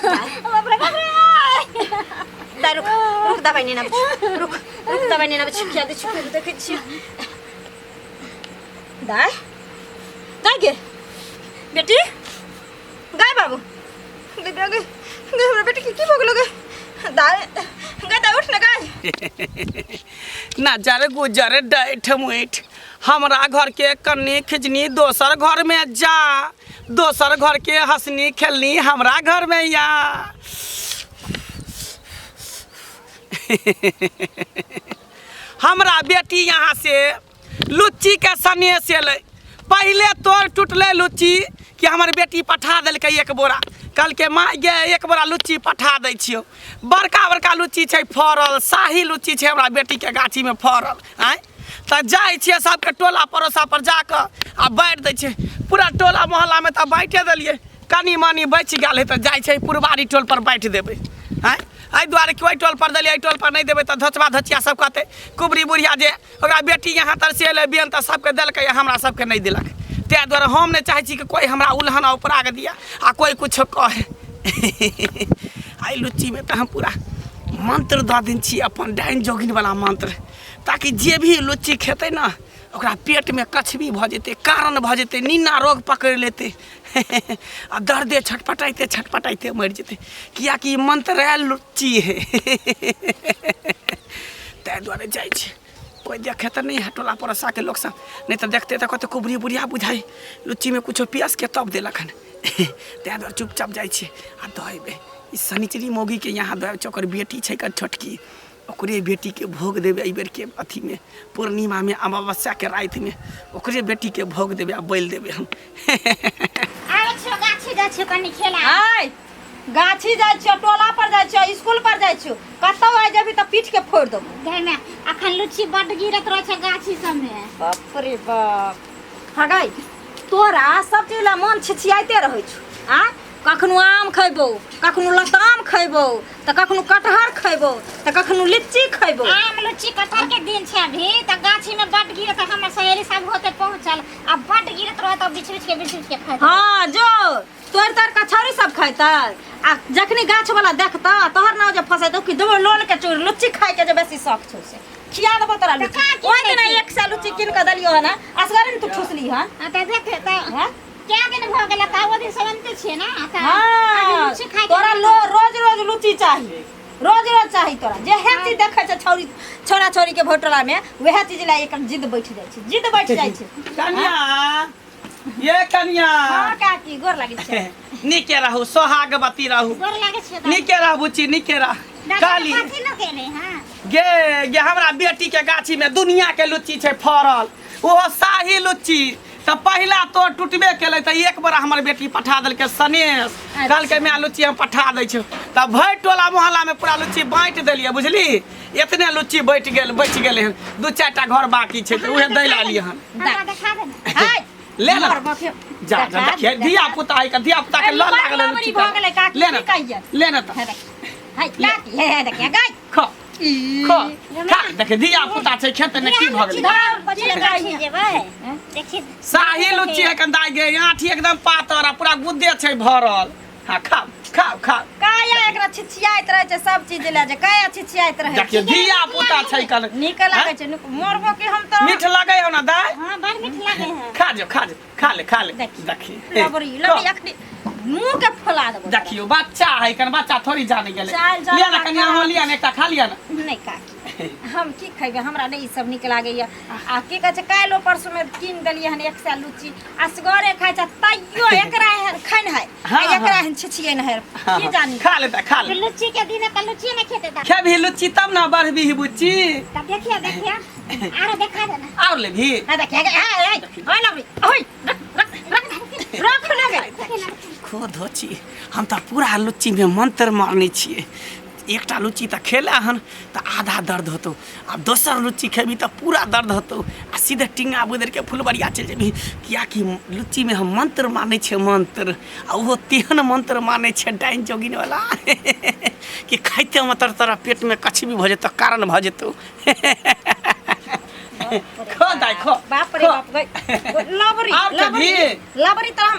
बाप रे बाप रे दाइ रुक रुक दबाई नेने आबै छी रुक रुक दबाई नेने आबै छी खिया दै छी फेर देखै छियै दाइ दाइ गे बेटी गाय बाबू गे गे गे गे हमरा बेटी के की भऽ गेलो गे दाइ गे दाइ उठ ने गाय नजर गुजर डैठ मुठ हमरा घर के कन्नी खिचनी दोसर घर में जा दोसर घर के हंसनी खेलनी हमरा घर में या हमरा बेटी यहाँ से लुच्ची के सनेस एलै पहिले तोड़ टूटलै लुच्ची कि हमर बेटी पठा देलकै एक बोरा कहलकै माँ गे एक बोरा लुच्ची पठा दै छियौ बड़का बड़का लुच्ची छै फड़ल शाही लुच्ची छै हमरा बेटीके गाछीमे फड़ल आँय तऽ जाइ छियै सबके टोला पड़ोसा पर जाकऽ आ बाँटि दै छियै पूरा टोला मोहल्लामे तऽ बाँटे देलियै कनि मनि बचि गेल है तऽ जाइ छै पुरबारी टोल पर बाँटि देबै आँय एहि दुआरे कि ओहि टोल पर देलियै एहि टोल पर नहि देबै तऽ धोचबा धोचिया सब कहतै कुबरी बुढ़िया जे ओकरा बेटी यहाँ तर से एलै बेन तऽ सबके देलकै हमरा सबके नहि देलक ताहि दुआरे हम नहि चाहै छी कि कोइ हमरा उलहन आ उपराग दिअ आ कोइ किछो कहै एहि लुच्चीमे तऽ हम पूरा मंत्र दऽ देने छी अपन डाइन जोगिनवला मंत्र ताकि जे भी लुच्ची खेतै ने ओकरा पेटमे कछबी भऽ जेतै कारण भऽ जेतै नीना रोग पकड़ि लेतै आ दर्दे छटपटाइते छटपटाइते मरि जेतै किएकि ई मंत्रायल लुच्ची है ताहि दुआरे जाइ छी कोइ देखे तऽ नहि है टोला पड़ोसाके लोकसभ नहि तऽ देखते तऽ कहते कुबरी बुढ़िया बुझाइ लुच्चीमे कुछो पियसके तब देलक हन ताहि दुआरे चुपचाप जाइ छी आ दऽ अयबै ई शनिचरी मौगीके यहाँ दऽ आबै छी ओकर बेटी छै कन छोटकी ओकरे बेटीके भोग देबै एहि बेरके अथीमे पूर्णिमामे अमावस्याके रातिमे ओकरे बेटीके भोग देबै आ बलि देबै हम आबै छियौ गाछी जाइ छियौ कनि खेला आय गाछी जाइ छियौ टोला पर जाइ छियौ स्कूल पर जाइ छियौ कतौ आइ जेबही तऽ पीठ के फोड़ि देबौ गै अखन लुच्ची बड्ड गिरत रहै छै गाछी सबमे बाप रे बाप हँ गै तोरा सब चीज ला मन छिछियाइते रहै छौ आ कखनो आम खैबौ कखनो लताम खैबौ तऽ कखनो कटहर खैबौ तऽ कखनो लीची खैबौ आम लुच्ची कटहर के दिन छै अभी तऽ गाछी में बड्ड गिरत हमर सहेली सब होते पहुंचल आ बड्ड गिरत रहत तऽ बिछ बिछ के बिछ बिछ के खाइत हँ जो तोड़ तोड़ के छौरी सब खैतै आ जखनी गाछ वाला देखतौ तोहर नाव जे फंसेतौ कि देबो लोन के चोर लुच्ची खाय के जे बेसी शौक छौ से खिया देबो तोरा लुच्ची का की ओहि दिना खाइ छी? एक सए लुच्ची कीन के देलियौ हन असगरे ने तू ठुसली हन आ तऽ देख तऽ हैं? क्या दिन भऽ गेल तऽ ओ दिन सब अनते छियै ना तऽ अभी हाँ लुच्ची खाय के तोरा मन लो रोज रोज लुच्ची चाही रोज रोज चाही तोरा जेहे चीज देखै छै छौरी छौरा छौरी के भोटला में वएह चीज ला एकर जिद बैठ जाइ छै जिद बैठ जाइ छै कनिया ये कनिया हाँ काकी गोर लागै छै नीके रहू सोहागवती रहू गोर लागै छियै दादी। नीके रह बुच्ची नीके रह दादी काली कथी लऽ के एलै हँ गे गे हमरा बेटी के गाछी में दुनिया के लुच्ची छै फड़ल ओहो शाही लुच्ची तऽ पहिला तो टूटबे केलै तऽ एक बार हमर बेटी पठा देलकै सनेश कहलकै माय लुच्ची हम पठा दै छियौ तऽ भरि टोला मोहल्लामे पूरा लुच्ची बाँटि देलियै बुझली एतने लुच्ची बचि गेल बचि गेलै हन दू चारि टा घर बाकी छै तऽ उहे दै लए एलियै हन हमरा देखा दे ने हाय ले ना मर बाप रे। जा जा देखा, देखिए धिया पुता है का धिया पुता के अरे लड़ बड़ लागल है लबड़ी लुच्ची भऽ गेलै काकी, ले ना की कहियै? ले ना तऽ हे देख हाय काकी हे हे देखिए गाय खो खो खा देखे धिया पुता छै खेत में की भऽ गेलै बचले गाछी जेबै देखी शाही लुच्ची है कंदा गे आँठी एकदम पातर आ पूरा गुद्दे छै भरल हाँ खाओ खाओ खाओ काया एकरा छिछियाइत रहै छै सब चीज लए जे काया छिछियाइत रहै छै देखियौ धिया पुता छै कल नीक लागै छै नीक मरबो की हम तऽ मीठ लगै हो ना दाय हाँ बड़ मीठ लागे है खा जो खा जो खा ले खा ले देखी। देखिए लबड़ी लबड़ी अखनी मुंह के फुला देबो तोरा। देखियो बच्चा है कन बच्चा थोड़ी जाने गेलै चाल चल लिया ना कनिया हो लिया ना एकटा खा लिया ना नहि काकी हम की खैबै हमरा नहि ई सब नीक लागैया आ की कहै छै काल्हि परसूमे कीन देलियै हन एक सए लुच्ची असगरे खाइ छै तैयो एकरा एहन खैन है हाँ, आ एकरा हाँ। एहन छिछियन है हाँ, की जानी खा ले त खा ले लुच्ची के दिन है त लुच्ची ने खेते ता खेबही लुच्ची तब ना बढ़बी बुच्ची तब देखिए देखिए आरो देखा देना और लेबही हाँ देखिए हाय हाय हाय लबड़ी ओय रख रख रख रख ना गे खो धोची हम तऽ पूरा लुच्चीमे मंत्र मारने छियै एकटा लुच्ची तऽ खेला हन तऽ आधा दर्द होतौ आब दोसर लुच्ची खेबही तऽ पूरा दर्द होतौ आ सीधे टिंगा बुदरिके फुलबरिया चलि जेबही किएकि लुच्चीमे हम मंत्र मानै छियै मंत्र आ ओहो तेहन मंत्र मानै छियै डाइन जोगिनवला कि खाइते मात्र तोरा पेटमे कछबी भऽ जेतौ कारण भऽ जेतौ खो दाइ खो बाप रे खो। बाप गई लबड़ी आब लबड़ी खेबही? लबड़ी तऽ हम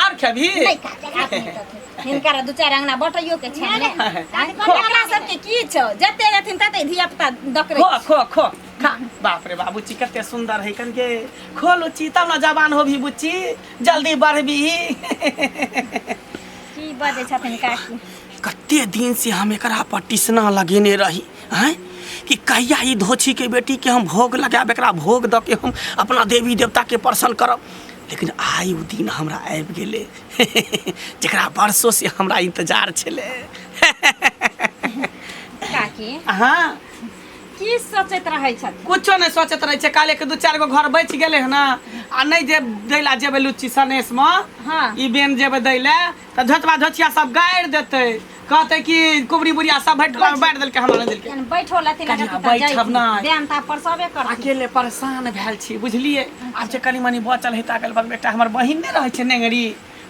आर खेबही नहीं खाते आप नहीं खाते। हिनकर दू चारि अंगना बटैयो के छै ने। खो। एकरा सबके की छौ जते रहथिन तते धिया पुता दकरै खो खो खो खा बाप रे बाप बुच्ची कते सुंदर है कन के खो लुच्ची तब ना जवान होबी बुच्ची जल्दी बढ़बी की बजै छथिन काकी कते दिन से हम एकरा पर टिसना लगेने रही हैं कि कहिया ई धोछी के बेटी के हम भोग लगायब एकरा भोग दऽ के हम अपना देवी देवता के प्रसन्न करब लेकिन आइ ओ दिन हमरा आबि गेलै जकरा वर्षों से हमरा इंतजार छलै काकी हाँ की सोचैत रहै छथिन कुछो नहि सोचैत रहै छै काल्हि के दू चारि गो घर बचि गेलै हन आ नहि जे दै ला जेबै लुच्ची सनेशमे हाँ। ई बेन जेबै दै लए तऽ झोचबा झोचिया सब गारि देतै कहतै कि कुबरी बुढ़िया सब भरि टोला मे बाँटि देलकै हमरा नहि देलकै यानी बैठो लथिन कनिया बैठब नहि। बेन ता पर सबे करथिन अकेले परेशान भेल छी बुझलियै आब जे कनि मनि बचल है ताकल बगल एकटा हमर बहिन नहि रहै छै नेंगरी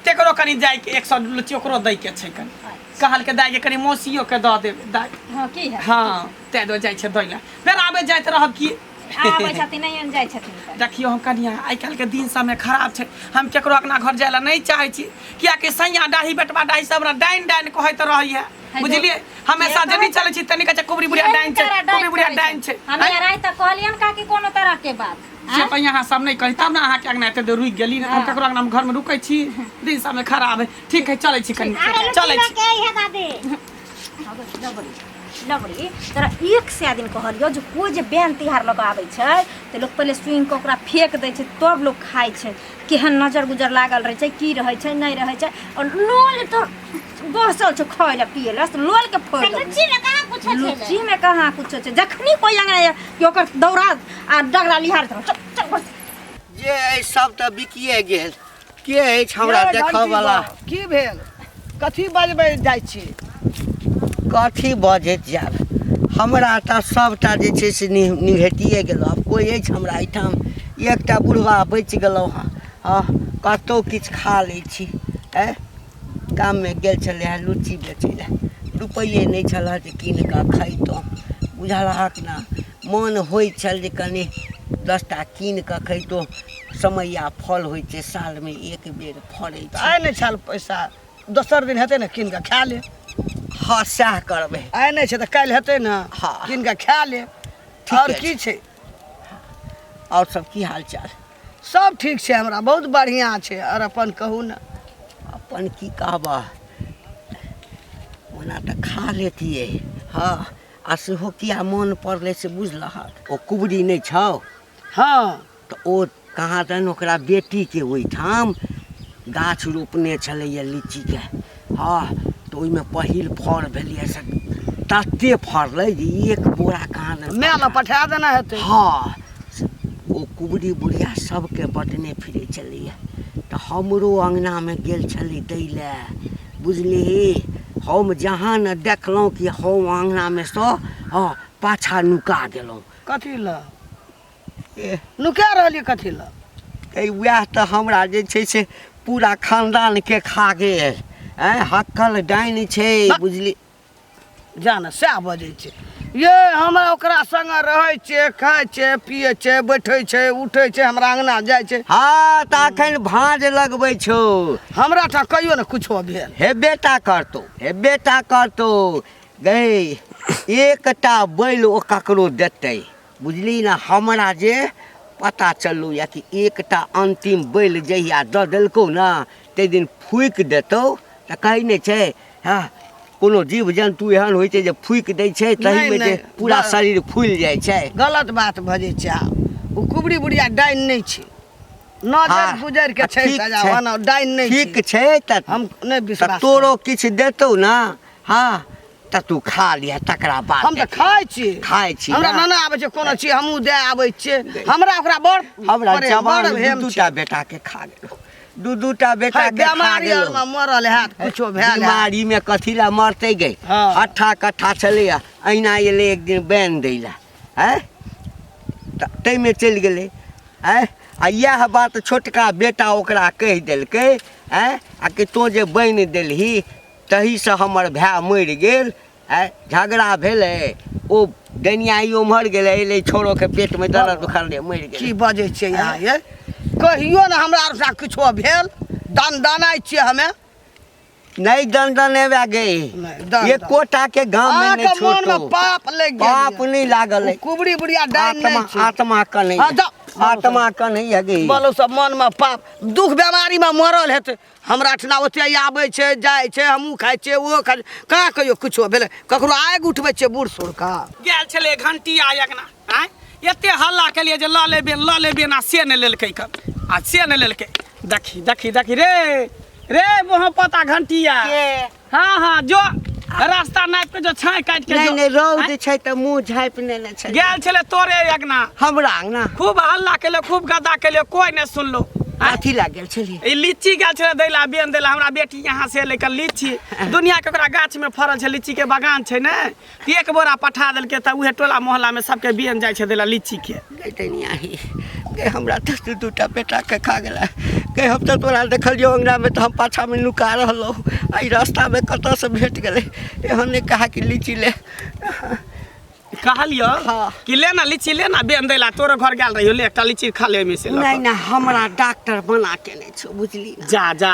तेकरो कनि जाइके एक सए लुच्ची ओकरो दैके छै कनि कहलकै दाइके कनि मौसियोके दऽ देबै दाइ हँ की है हँ ताहि दुआरे जाइ छै दै लए फेर आबै जाइत रहब की आबै छथिन नहि जाइ छथिन तऽ। देखियौ हम कनिया आइ काल्हिके दिन समय खराब छै हम केकरो अपना घर जाय लए नहि चाहै छी कियाकि सैया डाही बेटबा डाही सब हमरा डाइन डाइन कहैत रहैया बुझलियै हमेशा जनी चलै छी तनी कहै छै कुबरी बुढ़िया डाइन छै कुबरी बुढ़िया डाइन छै हमे राति तक कहलियन काकी कोनो तरह के बात से तऽ यहाँ सब नहि कही तब ने अहाँके अंगना एते देर रुकि गेली नहि तऽ हम ककरो अंगना घरमे रुकै छी दिन समय खराब है ठीक है चलै छी कनि चलै छी के है दादी लबड़ी लबड़ी तोरा एक सए दिन कहलियौ जे कोइ जे बैन तिहार लऽ कऽ आबै छै तऽ लोक पहिले सुनि कऽ ओकरा फेक दै छै तब लोक खाइ छै केहन नजर गुजर लागल रहै छै की रहै छै नहि रहै छै आओर लोल तऽ बसल छौ खाय लए पियै लए से लोलके फोड़ि देलकै। लुच्ची में कहाँ कुछो छलै लुच्चीमे कहाँ कुछो छै जखनी कोइ अंगना आयल कि ओकर दौड़ा आ डगरा लिहार चल चल बस जे अछि सब तऽ बिकिए गेल के अछि हमरा ये देखऽ घंटी वाला बा, की भेल कथी बजबै जाइ छी कथी बजैत जायब हमरा तऽ सभटा जे छै से निभेटिए गेलहुँ आब कोइ अछि हमरा एहिठाम एकटा बुढ़बा बचि गेलहुँ हँ हँ कतहु किछु खा लै छी आँय गाममे गेल छलै हँ लुच्ची बेचै लए रुपैए नहि छलऽ जे कीन कऽ खैतहुँ बुझलहक ने मोन होइ छल जे कनि 10 टा कीन कऽ खैतहुँ समैया फल होइ छै सालमे एक बेर फड़ै तऽ छै आइ नहि छल पैसा दोसर दिन हेतै ने कीन कऽ खा ले हँ सएह करबै आइ नहि छै तऽ काल्हि हेतै ने हँ। कीन कऽ खा ले ठीके आओर की छै आओर सब की हाल चाल सब ठीक छै हमरा बहुत बढ़िआँ छै आओर अपन कहू ने अपन की कहबह ओना तऽ खा लेतियै हँ आ सेहो किया मोन पड़लै से बुझलहक ओ कुबरी नहि छौ हँ तऽ ओ कहाँ दन ओकरा बेटीके ओहिठाम गाछ रोपने छलैए लीचीके हँ तऽ ओहिमे पहिल फड़ भेलैए से तते फड़लै जे एक बोरा कहाँ दन माय लग पठा देना हेतै हँ से ओ कुबरी बुढ़िया सबके बटने फिरै छलैए तऽ हमरो अङ्गनामे गेल छलै दै लए बुझलिही हम जहाँ ने देखलहुँ कि हम अङ्गनामे सँ हँ पाछाँ नुका गेलहुँ कथी लए ए नुका रहलियै कथी लए ए वएह तऽ हमरा जे छै से पूरा खानदानके खा गेल आँय हक्कल डाइन छै बुझली जा ने सएह बजै छै ये हमरा ओकरा संगे रहै छियै खाइ छियै पियै छै बैठै छै उठै छै हमरा अङ्गना जाइ छै हँ तऽ अखन भाँज लगबै छौ हमरा टा कहियो ने कुछो भेल हेबे टा करतौ हेबे टा करतौ गै एकटा बैल ओ ककरो देतै बुझली ने हमरा जे पता चललौ या कि एकटा अन्तिम बैल जहिया दऽ देलकौ ने ताहि दिन फूकि देतौ तऽ कहै नहि छै हँ कोनो जीव जन्तु एहन होइ छै जे फूकि दै छै ताहिमे जे नहि, पूरा शरीर फूलि जाइ छै गलत बात भजै छै आब ओ कुबरी बुढ़िया डाइन नहि छै नजर हँ, गुजर के छै ठीक सजा छै। ओना डाइन नहि ठीक छै छै तऽ हम नहि तऽ विश्वास तोरो किछु देतौ ने हँ तऽ तू खा लिह तकरा बाद हम तऽ खाइ छी खाइ छी हमरा ने? नाना आबै छै कोनो चीज हमहूँ दए आबै छियै हमरा ओकरा बड़ हमरा प्रेम, जवान बड़ दू भेम छै। दूटा बेटा के खा गेलो दू दूटा बेटा है, के खा बेमारी गेलो आरमे मरल हैत कुछो भेल हैत बीमारी में कथी ला मरतै गे हँ। हट्ठा कट्ठा छलैया अहिना एलै एक दिन बैन दै ला आँय तऽ ताहिमे चलि गेलै आँय आ इएह बात छोटका बेटा ओकरा कहि देलकै आँय आ कि तोँ जे बनि देलही तहीसँ हमर भाय मरि गेल आँय झगड़ा भेलै ओ डनियाई ओम्हर गेलै एलै छोड़ोके पेटमे दर्द दुखल मरि की गेलै बजै छियै अहाँ ये कहियो ने हमरा आर साथ किछो भेल दान दानाइ छियै हमे नहीं दंडन गे। नहि, दंड। एकोटा के गाम में नहीं अहाँके मोनमे छोड़तो। पाप लागि गेल पाप यऽ। नहीं लागल है। कुबरी बुढ़िया डाइन आत्मा नहि छै। आत्मा का नहीं हाँ, है। जाओ। आत्मा का नहीं है गे। बोलो सब मनमे पाप दुख बेमारीमे मरल हेतै। हमरा एहिठिना ओते आबै छै जाइ छै, हमहूँ खाइ छियै ओहो खाइ छै, कहाँ कहियो किछो भेलै? ककरो आगि उठबै छियै बूढ़ सूढ़के। गेल छलै घंटी आ अगना आँय, एते हल्ला केलियै जे लऽ लेबे लऽ लेबे ना, से नहि लेलकै कब आ से नहि लेलकै। देखी देखी देखी रे रे मोह पता घंटिया। के? हाँ हाँ, जो रास्ता नापि के जो छाई काटि के नहीं जो। नहीं, रौद आँय? छै तऽ मुँह झाँपि नेने छै। गेल छलै तोरे अगना। हमरा अंगना खूब हल्ला केलियै, खूब गद्दा केलियै, कोई नहि सुनलो। आँय? कथी लए गेल छलियै? ई लीची गेल छलै दैला, बेन दैला। हमरा बेटी यहाँ से एलै कऽ लीची, दुनिया के ओकरा गाछ में फड़ल छै, लीची के बगान छै ने, तऽ एक बोरा पठा देलकै, तऽ उहे टोला मोहल्ला में सबके बेन जाइ छै दैला लीची के। गे डैनिया ही गे, हमरा तऽ दू दूटा बेटाके खा गेला गे। हम तऽ तोरा देखलियौ अङ्गनामे तऽ हम पाछामे नुका रहलहुँ, एहि रास्तामे कतऽसँ भेट गेलै। एहन नहि कहा कि लीची ले। कहलियो हाँ। कि ले ना लीची, ले ना बेन दैला, तोरो घर गेल रहियो, ले एकटा लीची खा ले एहिमे से लऽ नहि कऽ। नहि, हमरा डॉक्टर बना केने छौ, बुझली ने? जा जा,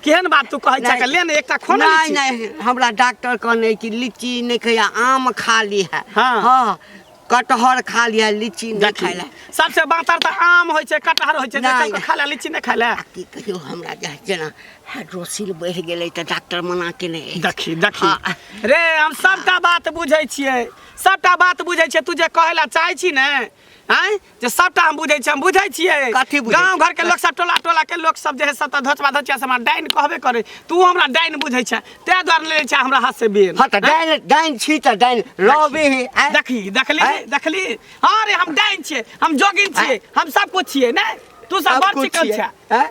केहन बात तू कहै छह? नहि। ले ने एकटा खो ना नहीं लीची। नहीं, हमरा डॉक्टर कहने कि लीची नहीं खैया, आम खा ली है। हाँ। हाँ, कटहर खा लिया, लीची नहीं देखी, खाय ला। सबसे बातर तऽ आम होइ छै, कटहर होइ छै, जे नहि, सबके नहि। खाय ला, लीची नहि खाय ला। आ की कहियौ, हमरा जे जेना हाइड्रोसिल बढ़ि गेलै तऽ डॉक्टर मना केने अछि। देखी देखी हाँ। रे, हम सबटा बात बुझै छियै, सबटा बात बुझै छियै। तू जे कहै ला चाहै छी ने आँय, जे सबटा हम बुझै छियै, हम बुझै छियै। कथी बुझै गाँव छी? घर के लोक सब, टोला टोला के लोक सब जे है सबटा धोचबा धोचिया सब हमरा डाइन कहबे करे। तू हमरा डाइन बुझै छै, ताहि दुआरे ले छै हमरा हाथ से बेन। हाँ तऽ डाइन डाइन छी तऽ डाइन रहबे ही आँय? देखी देखली आँय? देखली, हाँ रे, हम डाइन छियै, हम जोगिन छियै, हम सब कुछ छियै ने। तू सब सब बड़ कुछ चिकन छियै, छै। आँय?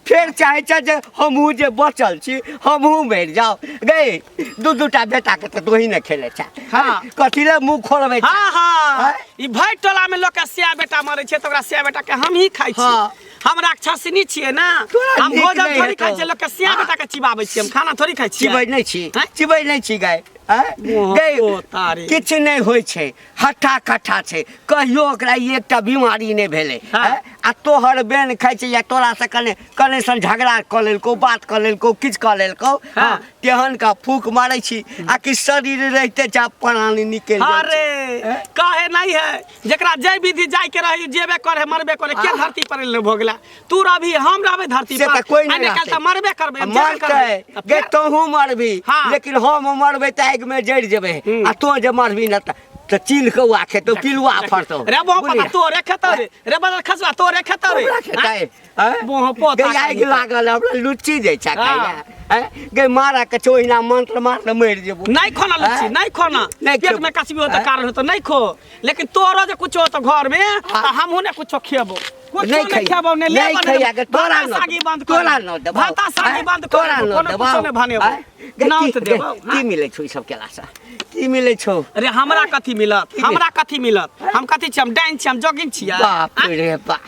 फेर चाहै छै जे हमहूँ जे बचल छी हमहूँ मरि जाउ। गई दू दूटा बेटाके तऽ तोही ने खेले छै। हाँ। कथी लए मुँह खोलबै छै? हाँ हाँ, आँय? ई भरि टोला में लोक के सिया बेटा मरे छै तऽ ओकरा सिया बेटा के हम ही खाइ छी। हाँ। हम राक्षसनी छियै ने। तोरा हम नीक भोजन नहि थोड़ी हेतौ। खाइ छियै, लोक के सिया हाँ। बेटा के चिबाबै छियै, हम खाना थोड़ी खाइ छियै। चिबै नहि छी? आँय? चिबै नहि छी गाय? आँय? मोह गै, ओ तारी। किछु नहि होइ छै, हट्ठा कट्ठा छै, कहियो ओकरा ई एकटा बीमारी नहि भेलै। हाँ। आँय? आ तोहर बेन खाइ छै या तोरासँ कने कने सन झगड़ा कऽ लेलकौ, बात कऽ लेलकौ, किछु कऽ लेलकौ, हाँ। हँ, तेहन का फूक मारै छी आ कि शरीर रहिते छै, प्राण निकलि जाइ छै। अरे कहे नहीं है, जकरा जय विधि जाय के रही जेबे करे, मरबे करे। के धरती पर एलै भऽ गेला? तू रहबी, हम रहबै धरती से पर? तऽ कोइ नहि आइ काल्हि रहतै। तऽ मरबे करबै, हम जेबे मरतै करबै। तऽ गे, फेर- तोहूँ मरबी। हाँ। लेकिन हम मरबै तऽ आगिमे जरि जेबै। हम्म। आ तोँ जे मरबी ने तऽ चील कौआ खेतौ, पिलुआ फड़तौ। रे बोह बुझलियै? पता तोरे खेतौ रे, रे बदल खसुआ तोरे खेतौ रे। हमरा खेतै? आँय? बोह पोता गे, आगि कहीं। लागल हमरा लुच्ची दै छै खाइ हाँ। लए। आँय? गे मारा के छौ, ओहिना मंत्र मार तऽ मरि जेबो। नहीं खोना लुच्ची, आँय? नहीं खोना। नहीं पेट खेबो। में कछबी होता आँय? कारण होता नहीं खो, लेकिन तोरो जे कुछो होतो घर में तऽ हमहूँ ने कुछो खेबो। कुछो नहीं नहीं खैया, खेबो, ने नहीं लेबो, खैया के तोरा भाता न सागी बंद कर तोरा न देबौ। भाता सागी आँय? बंद कर तोरा देबो, न कोनो देबौ। कुछो नहीं भनेबो। आँय? गे, नाम की- तऽ गे, देबौ, की मिलै छौ ई सब केलासँ? की मिलै छौ? अरे हमरा कथी मिलत? की हमरा कथी मिलत? हम कथी छी? हम डाइन छी, हम जोगिन छियै। बाप रे बाप,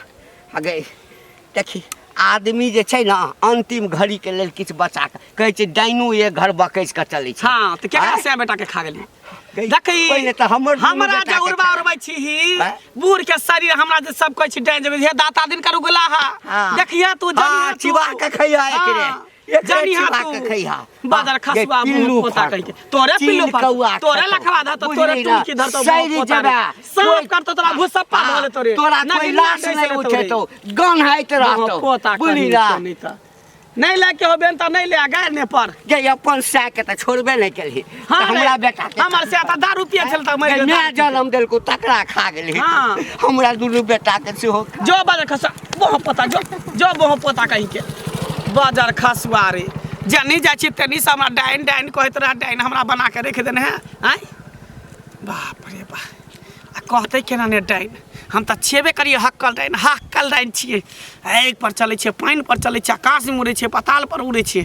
अगे देखी, आदमी जे छै ने अंतिम घड़ी के लेल किछु बचा के कहै छै, डाइनो एक घर बकैस के चलै छै। हाँ, तऽ केकरा आँय? से बेटा के खा गेली? गई, देखी, पहिले तऽ हमर दुनू हमरा बेटा जे के उड़बा खा। उड़बै छी आँय? बूढ़ के शरीर, हमरा जे सब कहै छी डाइन जेबै, हे दाता दिन कर उगला हा। हाँ। देखिए तू, हाँ, जनिहा तू। चिबा के खइहा एकरे। हाँ, एकरे जनिहा चिबा तू। के खइहा। बादर हाँ, खसुआ गे, मुँह पिल्लू पोता फाड़तौ। कहि के। तोरे चील पिल्लू फाड़तौ। कौआ तोरे खेतौ। लखवा धरतौ, तोरे बुझली ना? टुनकी धरतौ, सड़ि मुँह पोता जेबा। रे। साँप कोइ- करतौ तोरा, भूसप्पा हाँ, धऽ लेतौ रे। तोरा ना कोइ गिल्ली लाश डैस नहि लेतौ रे। उठेतौ, गन्हाइत रहतौ, पोता बुझली कहीं ना? के नहीं तऽ। नहीं लैके हो बेन तऽ नहीं ले आ, गाय ने पर। गे, अपन सै के तऽ छोड़बे नहि केलही। हाँ तऽ हमरा रे, बेटा के हमर से तऽ दारू पिए छल तऽ मरि गे, गेल माय दारू पी के। जनम देलकौ तकरा खा गेलही। हाँ। हमरा दुनू बेटा के सेहो खा। जो बाजर खसुआ बोह पोता, जो जो बोह पोता कहीं के बाजर खसुआ रे। जनी जाइ छी तनी से हमरा डाइन डाइन कहैत रह, डाइन हमरा बना के रख देने है। आँय बाप रे बाप, आ कहतै केना ने डाइन? हम तऽ छेबे करियै हक्कल डाइन, हक्कल डाइन छियै। आगि पर चलै छियै, पानि पर चलै छियै, आकाशमे उड़ै छियै, पताल पर उड़ै छियै,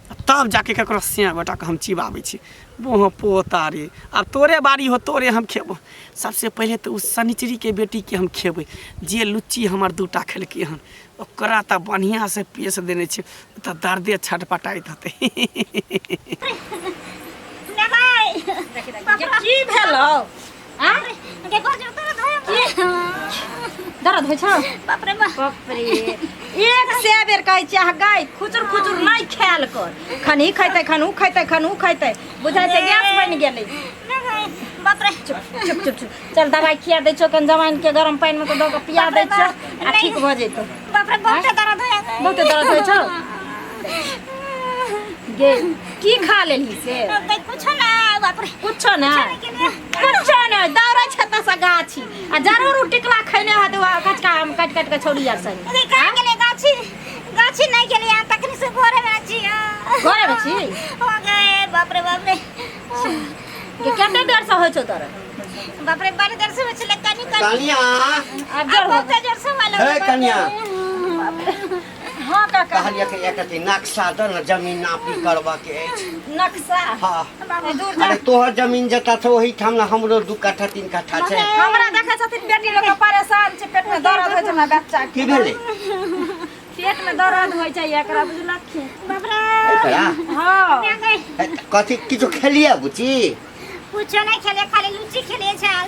आ तब जाके ककरो सिया बेटाके हम चिबाबै छियै। बोह पोता रे, आब तोरे बारी हो, तोरे हम खेबो। सबसे पहिले तऽ ओ शनिचरीके बेटीके हम खेबै, जे लुच्ची हमर दूटा खेलकै हन। ओकरा तऽ बढ़िआँसँ पेश देने छियै, तऽ दर्दे छटपटाइत हेतै। की भेलौ? आँय? दर्द होइ छौ? बाप रे बाप। बाप रे, एक से बेर कहै छियै अहाँ गाय खुचुर खुचुर नहि खायल कर। खन ई खैतै, खन ऊ खैतै, खन ऊ खैतै, बुझाइ छै गैस बनि गेलै। बाप रे। चुप चुप चुप चुप, चल दवाइ खिया दै छौ। कनि जमाइन के गरम पानि मे के दऽ कऽ पिया दै छौ आ ठीक भऽ जेतौ। बाप रे, बहुते दर्द होया। बहुते दर्द होइ छौ गे? की खा लेलही से? कुछो ना, बाप रे। कुछो ना, कुछो नहि। दौड़ै छै तऽ से गाछी आ जरूर उ टिकला खैने होत। ओ कचका आम काटि काटि कऽ छौड़ी आर संगे। अरे कहाँ गेलै? गाछी गाछी नहीं गेलियै यहाँ, तखनी से घरे में छी। घरे में छी? हो गए, बाप रे बाप रे। गे, कते देर से होइ छौ तोरा? बाप रे, बड़ी देर से होइ छलै, कनी कनी। कनिया। आब जोर आब हो। बहुते जोर से होय हे लगलै। कनिया। हाँ काका। कहलियै कि एक अथी नक्शा दऽ ने, जमीन नापी करबऽ के अछि। नक्शा? हाँ। दूर जा। अरे तोहर जमीन जतऽ छौ ओहिठाम ने हमरो 2 कट्ठा 3 कट्ठा छै। हमरा देखै छथिन, बेटी लोग के परेशान छै, पेट में दर्द होइ छै हमरा बच्चा की के। भेलै? पेट में दर्द होइ छै एकरा, बुझलखिन? बाप रे। एकरा? हाँ। गए। हे, कथी किछो खेलियै बुची? कुछो नहीं खेलिए, खाली लुच्ची खेलिए छल।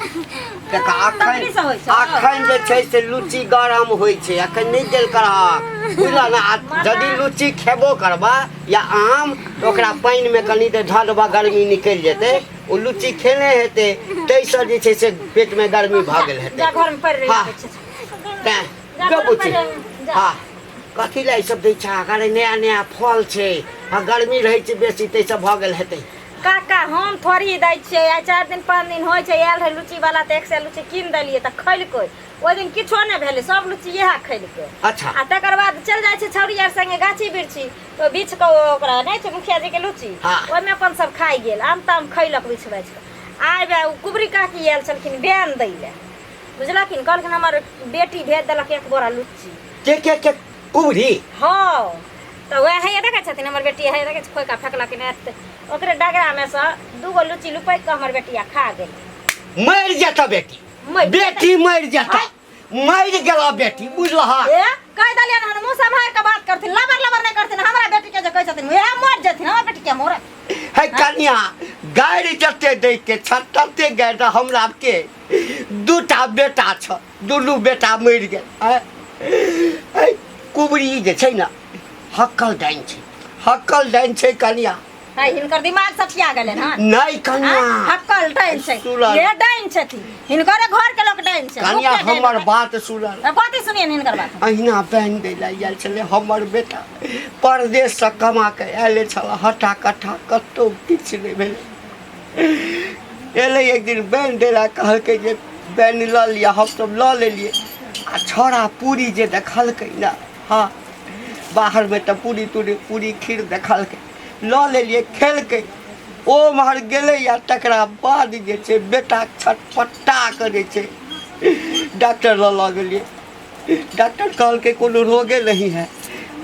देख अखन तकलीफ होइ छै। अखन जे छै से लुच्ची गरम होइ छै, अखन नहि देल करहक, बुझल ने? आ यदि लुच्ची खेबो करबा या आम, तऽ ओकरा पानिमे कनि देर धऽ देबा, गर्मी निकलि जेतै। ओ लुच्ची खेने हेतै, ताहिसँ जे छै से पेटमे गर्मी भऽ गेल हेतै। जा, घर में पड़ि रही। हाँ। तेँ जा, गो घर में बुच्ची। पड़ि रही, जा। हँ, कथी लए ई सब दै छै? अरे नया नया फल छै आ गर्मी रहै छै बेसी, ताहिसँ भऽ गेल हेतै। काका, हम थोड़ी दै छियै। आइ 4 दिन 5 दिन होइ छै, आयल रहै लुच्ची वाला तऽ एक सए लुच्ची कीन देलियै तऽ खैलकै। ओहि दिन किछो नहि भेलै, सब लुच्ची इएह खैलकै। आ तकर बाद चलि जाइ छै छौड़ी आर संगे गाछी बिरछी, तऽ बीछ कऽ ओकरा नहि छै मुखिया जी के लुच्ची, ओहिमे अपन सब खाइ गेल, आम ताम खैलक बिछ बाछि कऽ। आइ बे ओ कुबरी काकी आयल छलखिन बेन दै लए, बुझलखिन? कहलखिन हमर बेटी भेज देलक एक बोरा लुच्ची। के कुबरी? हँ, तऽ वएह हैया देखै छथिन हमर बेटी, हैया देखै छै, खोइका फेकलखिन। एते ओकरे डगरामे सँ दूगो लुच्ची लुपैक कऽ हमर बेटिया खा गेल। मरि जेतऽ बेटी। मरि जेतै। बेटी मरि जेतऽ, मरि गेलऽ बेटी, बुझलह? ए, कहि देलियनि हन, मुँह सम्हारि कऽ बात करथिन, लबर लबर नहि करथिन। हमरा बेटी के जे कहै छथिन वएह मरि जेथिन, हमर बेटी के मरत? हे कनिया, गारि जते दै के छ तते गारि दऽ। हमरा के दूटा बेटा छ, दुनू बेटा मरि गेल। आँय? है कुबरी जे छै ने, हक्कल डाइन छै, हक्कल डाइन छै कनिया। है, हिनकर दिमाग सठिया गेलनि हन। नहि कनिया। आँय? हक्कल डाइन छै? सुनल। ये डाइन छथिन, हिनकरे घर के लोक डाइन छै। कनिया, मुखिया डाइन हमर छै। बात सुनल। तऽ कथी सुनियनि हिनकर बात? अहिना बहन दै लए आयल छलै हमर बेटा, परदेशसँ कमा कऽ आयले छल, हटा कट्ठा कतहु किछु नहि भेलै। एलै एक दिन बहन दै लए, कहलकै जे बहन लऽ लिअ। हमसभ लऽ लेलियै आ छौड़ा पूरी जे देखलकै ने, हँ, बाहरमे तऽ पूरी तूरी पूरी खीर देखलकै, लऽ लेलियै, खेलकै, ओ उम्हर गेलै आ तकरा बाद जे छै बेटा छटपटा कऽ जे छै डॉक्टर लऽ लऽ गेलियै। डॉक्टर कहलकै कोनो रोगे नहीं है।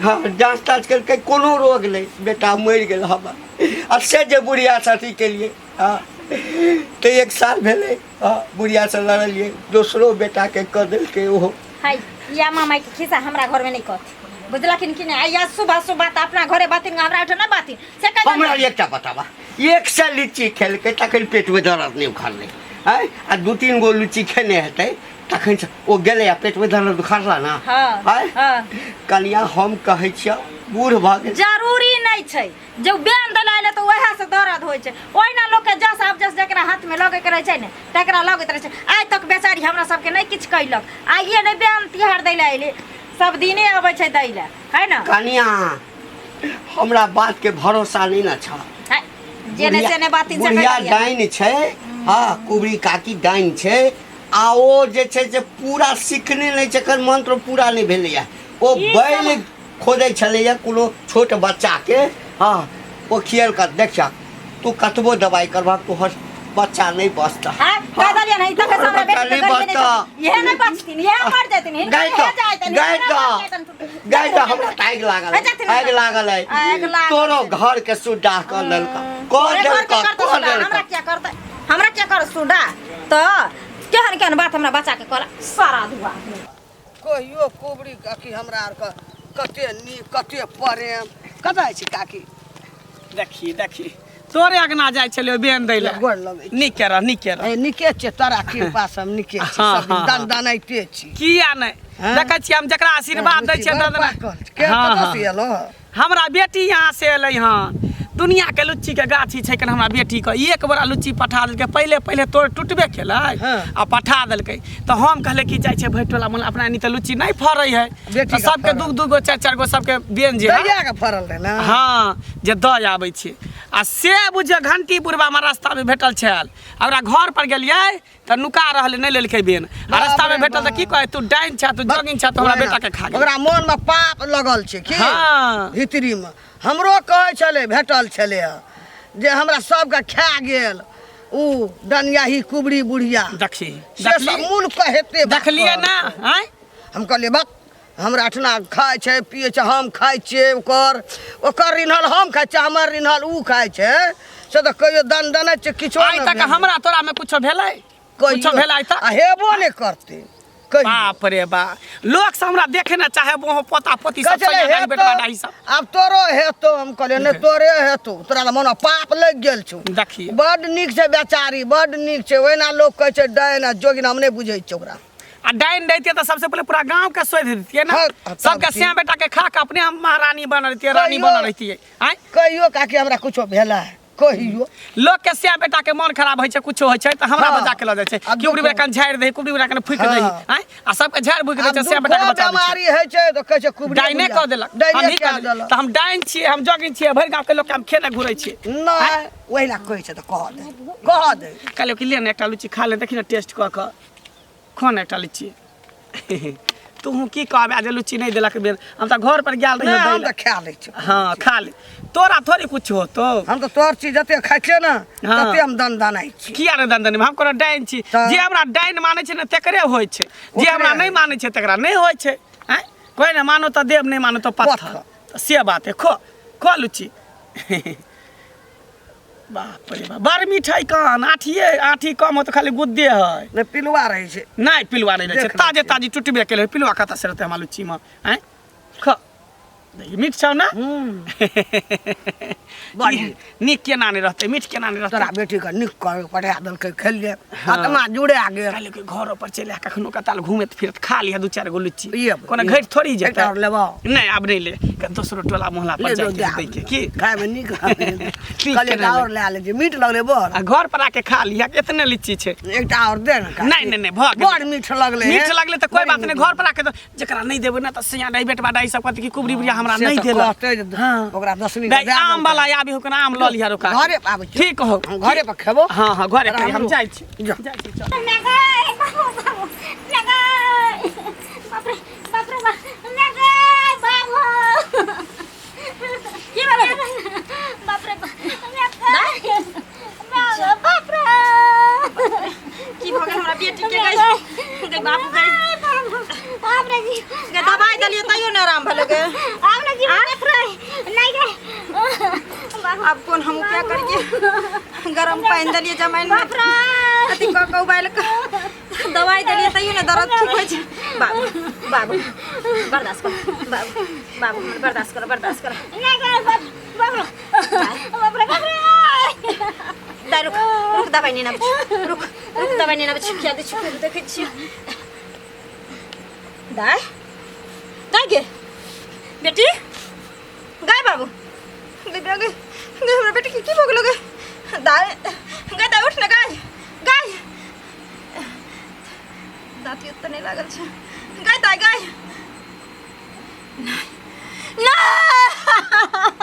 हाँ, जाँच ताँच केलकै, कोनो रोग नहि, बेटा मरि गेल हमर। आ से जे बुढ़ियासँ अथी केलियै, हँ, तऽ एक साल भेलै, हँ, बुढ़ियासँ लड़लियै, दोसरो बेटाके कऽ देलकै ओहो। है या मामा के खिस्सा हमरा घर में नहीं कहती, बुझलखिन कि नहीं? आइया सुबह सुबह तऽ अपना घरे बातिन, हमरा ओहिठाम नहि बातिन से कहि हमरा देलियै। एकटा बताबा, एक सए लीची खेलकै तखन पेटमे दर्द नहि उखड़लै? आँय, आ दू तीन गो लीची खेने हेतै तखन से ओ गेलै आ पेटमे दर्द उखड़ला ने? आँय? कनिया, हम कहै छियौ, बूढ़ भऽ गेल। जरूरी नहि छै जे बेन देला तऽ वएह से दर्द होइ छै। ओहिना लोकके जस आब जस जकरा हाथमे लगैके रहै छै ने, तकरा लगैत रहै छै। आइ तक बेचारी हमरा सबके नहि किछु कैलक, आइए नहि बेन तिहार दै लए अयलै, सब दिने अबै छै दै लए, है ने? कनिया, हमरा बातके भरोसा नहि ने छ। है, जे नहि से नहि बातिन से कहि बुढ़िया देलियै। डाइन छै। हँ, कुबरी काकी डाइन छै आ ओ जे छै से पूरा सिखने नहि छै, एकर मंत्र पूरा नहि भेलैया। ओ बैल खोदै छलैया कोनो छोट बच्चाके। हँ, ओ खियलक। देखियऽ, तू कतबो दवाइ करबहक, तोहर बच्चा नहि बचतह। हाँ, कह देलियै ने, ई तक तोहर हमरा बच्चा बेटी नहि के गरीबी नहि बचतह। छथिन। इहे नहि बचथिन, इहे मर जेथिन, हिनकर गाय इहे तऽ जायतन, गाय हिनकर मर तऽ जेतन। गाय तऽ हमरा तऽ आगि लागल हे है। जाथिन। आगि लागल है। आगि लागल तोरो छै। घर के सुड्डा कऽ देलक, कऽ तोरे घर के देलक, करतौ कऽ सुडा, हमरा देलक। क्या करतै? हमरा क्या कर सुडा? तऽ केहन केहन बात हमरा बच्चा के कहला सारा धुआ। कहियो कुबरी काकी हमरा आरके कते नीक, कते प्रेम। कतऽ छी काकी? देखी देखी, तोरे अगना जाइ छलियौ बेन दै लए। गोर लगै छी। नीके रह, नीके रह। ए, नीके छियै, तोरा कृपा से हम नीके छी। हाँ, सब दिन हाँ, दन हाँ। दनाइते छी। किया नहि? हाँ? देखै छियै हम जकरा आशीर्वाद दै छियै बड़ दन पाकल छै। के हाँ, कतऽ हाँ। से एलो? हमरा बेटी यहाँ से एलै हन। दुनिया के लुच्ची के गाछी छै कन हमरा बेटी के एक बोरा लुच्ची पठा देलकै। पहिले पहिले तोड़ टूटबे केलै हाँ। आ पठा देलकै। तऽ हम कहले कि जाइ छै भरि टोला मन अपना एनी तऽ लुच्ची नहि फड़ै है। बेटी तऽ के सबके फड़ल। दू दू गो चारि चारि गो सबके बेन जे है। दैया के फड़ल रहै ने? हाँ, जे दऽ आबै छै। आ से बुझियौ घंटी पुरबामे रास्तामे भेटल छल। आ ओकरा घर पर गेलियै तऽ नुका रहलै, नहि लेलकै बेन। आ बाप रास्तामे रे भेटल तऽ की बाप। कहै, तू डाइन छह, तू जोगिन छह, तऽ हमरा बेटा के खा गेल। ओकरा मन में पाप लगल छै की? हाँ। भीतरी में हमरो कहै छलै, भेटल छलै हँ, जे हमरा सबके खा गेल उ डनियाही कुबरी बुढ़िया। देखी, से सब देखली? मूल कहेते बात देखलियै कहल ना? छै। आँय? हम कहलियै बक, हमरा एहिठिना खाइ छै पियै छै, हम खाइ छियै, ओकर ओकर रिन्हल हम खाइ छियै, हमर रिन्हल उ खाइ छै, से तऽ कहियो दन दनै छै किछो आइ नहि तक भेल। हमरा तोरा में कुछो भेलै? कहियो। कुछो भेलै आइ तक? आ हेबो नहि करतै कहियो। बाप रे बा, लोक सब हमरा देखे ना चाहे, वो पोता पोती सब कहै छलै, सैया हेतौ, बेटवा डाही सब। आब तोरो हेतौ। हम कहलियै नहि तोरे हेतौ, तोरा तऽ मन पाप लागि गेल छौ। देखिए। बड नीक छै बेचारी, बड नीक छै। ओहिना लोक कहै छै डाइन आ जोगिन, हम नहि बुझै छियै ओकरा। आ डाइन रहितियै तऽ सबसे पहिले पूरा गांव के सोधि देतियै ना। हाँ, तब सबके की? सिया बेटा के खा के अपने हम महारानी बनल रहितियै, रानी कहियो- बनल रहितियै। आँय? कहियो काकी हमरा कुछो भेलै कहियो? लोक के सिया बेटा के मन खराब होइ छै, कुछो होइ छै तऽ हमरा हाँ। बजा के लऽ जाइ छै आ कि उबरी दुखो- कन झाड़ि दही, कुबरी बरा कन फूकि हाँ। दही। आँय? आ सबके झाड़ि फूकि दै आब छै, सिया बेटा के दुखो बचा दै छै। बेमारी होइ छै तऽ कहै छै कुबरी डाइने बुढ़िया। कऽ देलक। डाइने हमही कऽ कऽ देलक। देलक। तऽ हम डाइन छियै, हम जोगिन छियै, भरि गाँव के लोक के हम खेने घुरै छियै। नहि, ओहिना कहै छै तऽ कह दे, कह दे। कहलियै कि ले ने एकटा लुच्ची खा ले, देखी ने टेस्ट कऽ कऽ। खो ने एकटा लुच्ची। तू की कहबे जे लुच्ची नहि देलक बेर, हम तऽ घर पर गेल रहियै नहि, दै हम लए। तऽ खा लै छी। हाँ खा ले, तोरा थोड़ी कुछ होतो। हम तऽ तोहर चीज जते खाइ छियै ने हाँ। तते हम दन दनाइ छी। किया नहि दन दन? हम कोनो डाइन छी? तऽ- जे हमरा डाइन मानै छै ने तकरे होइ छै, जे ओकरे हमरा नहि होइ। मानै छै तकरा नहि होइ छै। आँय, कोइ नहि मानो तऽ देव, नहि मानो तऽ पत्थर। पत्थर। तऽ से बात है। खो खो लुच्ची। बाप रे बाप, बड़ मीठ है कान। आठिए आठी कम हो तऽ खाली गुद्दे है। नहि, पिलुआ रहै छै। नहि, पिलुआ नहि रहै छै। देख लै ताजे छियै। ताजी टुटबे केलै, पिलुआ कतऽ से रहतै हमरा लुच्चीमे? आँय, खो, देखी, मीठ छौ ने? बड़ नीक केना नहि रहतै? मीठ केना नहि रहतै? तोरा बेटीके नीक कर पठा देलकै, खेलियै, आत्मा जुड़ा गेल। कहलियै कि घरो पर चलि आ, कखनो कताल घूमैत फिरत खा लिह दू चारि गो लुच्ची। ये, कोनो ये। घटि थोड़ी जेतै। एकटा आओर लेबौ? नहि, आब नहि ले, कनि दोसरो टोला मोहल्ला पर ले जाइके दो, दै के की। खायमे नीक लगलै। ठीक कहलियै केना एकटा आओर लए लै छियै, मीठ लगलै बड़। आ घर पर आके खा लिह, एतने लीची छै। एकटा आओर दे ने काकी। नहि नहि नहि, भऽ गेल। बड़ मीठ लगलै मीठ हे। लगलै तऽ कोइ बड़ बात नहि। नीक। घर पर आके तऽ जकरा नहि देबै ने तऽ सिया डाइ बेटबा डाइ सब कहतै कि कुबरी बुढ़िया हमरा से नहि तऽ देलक। कहतै जे हाँ। ओकरा दसमी नहि, आम वाला आबी हो, आम लऽ लिह रोका। घरे पर आबै छी। ठीक हो। हम घरे पर खेबो। हाँ हाँ, घरे पर। तोरा हम हमरो- जाइ छी। जा। जाइ छी, चल। मैं गए बाबू, बाबू, मैं गए, बाप रे बाप रे बाप, मैं गए बाबू। की भेलै? बाप रे बाप, मैं गए बाबू, बाप रे। की भऽ गेल हमरा बेटी के? गई गई बाबू, गई। बाप रे जी। गई, दवाई देलियै तैयो नहि आराम भेलै गे। आब ना जी, बाप रे, नहीं गए बाबू। आब कोन हम उपाय करियै? गरम पानि देलियै जमाइन बाप रे। अथी कऽ कऽ उबालि कऽ दवाई देलियै, तैयो नहि दर्द ठीक होइ छै। बाबू, बाबू, बर्दाश्त कर बाबू, बाबू हमर, बर्दाश्त कर, बर्दाश्त कर। नहीं गए बाप, बाप रे बाप रे बाप रे। दाइ, रुक रुक, दवाइ नेने आबै छी। रुक रुक, दवाइ नेने आबै छी, खिया दै छी, फेर देखै छियै। दाइ, दाइ गे, बेटी गाय, बाबू गे, गे गे गे, हमरा बेटी के की भऽ गेलो गे? दाइ गे, दाइ, उठ ने गाय, गाय, दाँत तऽ नहि लागल छै गाय, दाइ, गाय, नहि नहि।